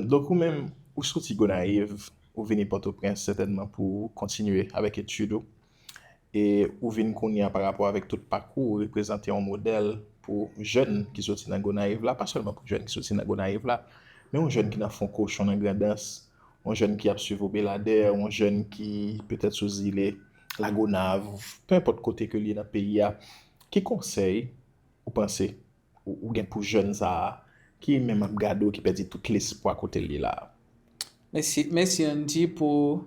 donk, ou menm, ou soti Gonayiv, ou vini Pòtoprens, sètènman, pou kontinye avèk etid ou. E ou vin kounye a pa rapò avèk tout pakou ou, reprezante yon modèl pou jèn ki soti nan Gonayiv la, pa sèlman pou jèn ki soti nan Gonayiv la, men yon jèn ki nan Fon Kochon nan Grandans, yon jèn ki ap swiv Obeladè, yon jèn ki petèt sou zile Lagonav, pe enpòt kote ke l ye nan peyi a. Ki konsèy ou panse ou, ou gen pou jèn sa a ki menm ap gade w, ki pèdi tout lespwa kote l ye la a? Mèsi, mèsi Andy pou,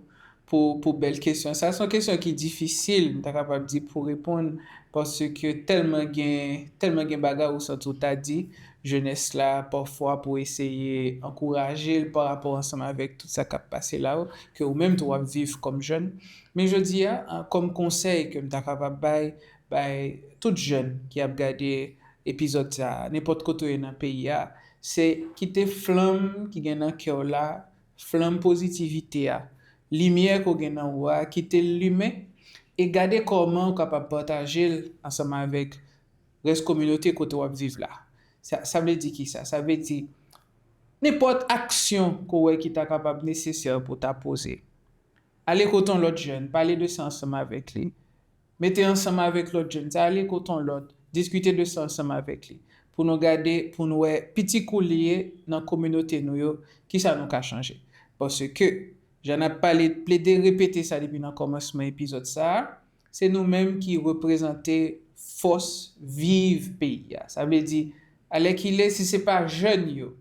pou, pou bèl kesyon sa. Se yon kesyon ki difisil, m ta kapab di, pou reponn, paske tèlman gen, tèlman gen bagay ou santi w ta di jenès la, pafwa pou eseye ankouraje l pa rapò ansanm avèk tout sa k ap pase la, ke ou menm tou w ap viv kòm jèn. Men jodi a, kòm konsèy ke m ta kapab bay, bay tout jèn ki ap gade epizòd sa a, nenpòt kote w ye nan peyi a, se kite flanm ki gen nan kè w la, flanm pozitivite a, limyè ke w gen nan ou a, kite l limen, e gade kòman w kapab pataje l ansanm avèk rès kominote kote w ap viv la. Sa, sa vle di kisa? Sa vle di, nenpòt aksyon ke w wè ki ta kapab nesesè pou w ta poze. Ale kote yon lòt jèn, pale de sa ansanm avèk li. Mete ansanm avèk lòt jèn sa, ale kote yon lòt, diskite de sa ansanm avèk li. Pou nou gade, pou nou wè, piti kou li ye nan kominote nou yo, kisa nou ka chanje. Paske, jan n ap pale, plede repete sa depi nan kòmansman epizòd sa a, se nou menm ki reprezante fòs viv peyi a. Sa vle di, alèkile, si se pa jèn yo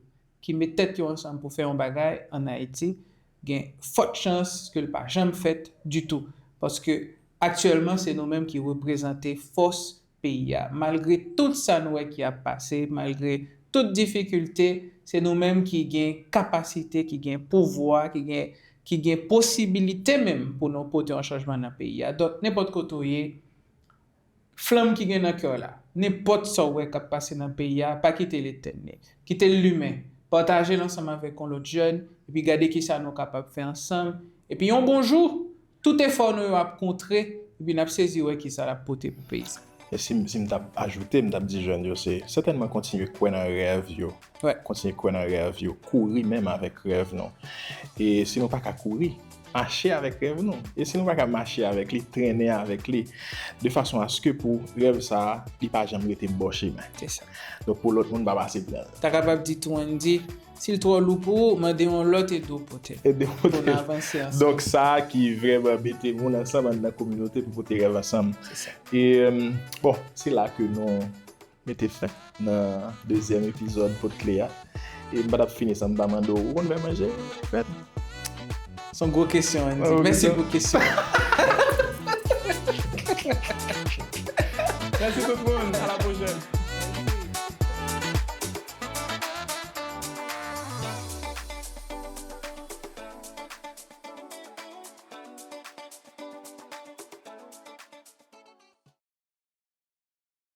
ki met tèt yo ansanm pou fè yon bagay ann Ayiti, gen fòt chans ke l pa janm fèt ditou. Paske, aktyèlman, se nou menm ki reprezante fòs peyi a. Malgre tout sa nou wè ki ap pase, malgre tout difikilte, se nou menm ki gen kapasite, ki gen pouvwa, ki gen, ki gen posibilite menm pou nou pote yon chanjman nan peyi a. Donk, nenpòt kote w ye, flanm ki gen nan kè w la, nenpòt sa w wè k ap pase nan peyi a, pa kite l etèn li. Kite l limen. Pataje l ansanm avèk yon lòt jèn, epi gade kisa nou kapab fè ansanm. Epi yon bon jou, tout efò nou yo ap kontre Epi n ap sezi wè kisa l ap pote pou peyi sa. E si, si m t ap ajoute, m t ap di jèn yo, se sètènman kontinye kwè nan rèv yo. Wè. Kontinye kwè nan rèv yo. Kouri menm avèk rèv nou. E si nou pa ka kouri, mache avèk rèv nou. E si nou pa ka mache avèk li, trennen avèk li. De fason aske pou rèv sa a, li pa janm rete bò chemen. Se sa. Donk pou lòt moun pa pase pran l. Ta kapab di tou, Andy, si l twò lou pou ou, mande yon lòt ede w pote l. Ede w pote Pou n l. avanse ansanm. Donk sa a ki vrèman mete moun ansanm anndan kominote pou pote rèv ansanm. Se sa. E euh, bon, se la ke nou mete fen nan dezyèm epizòd Pot Kle a. E m pa t ap fini san m pa mande w, ou konn fè manje? Fred? Se yon gwo kesyon, Andy. Oh, Mèsi kesyon. Pou kesyon. Mèsi tout moun, a la pwochèn.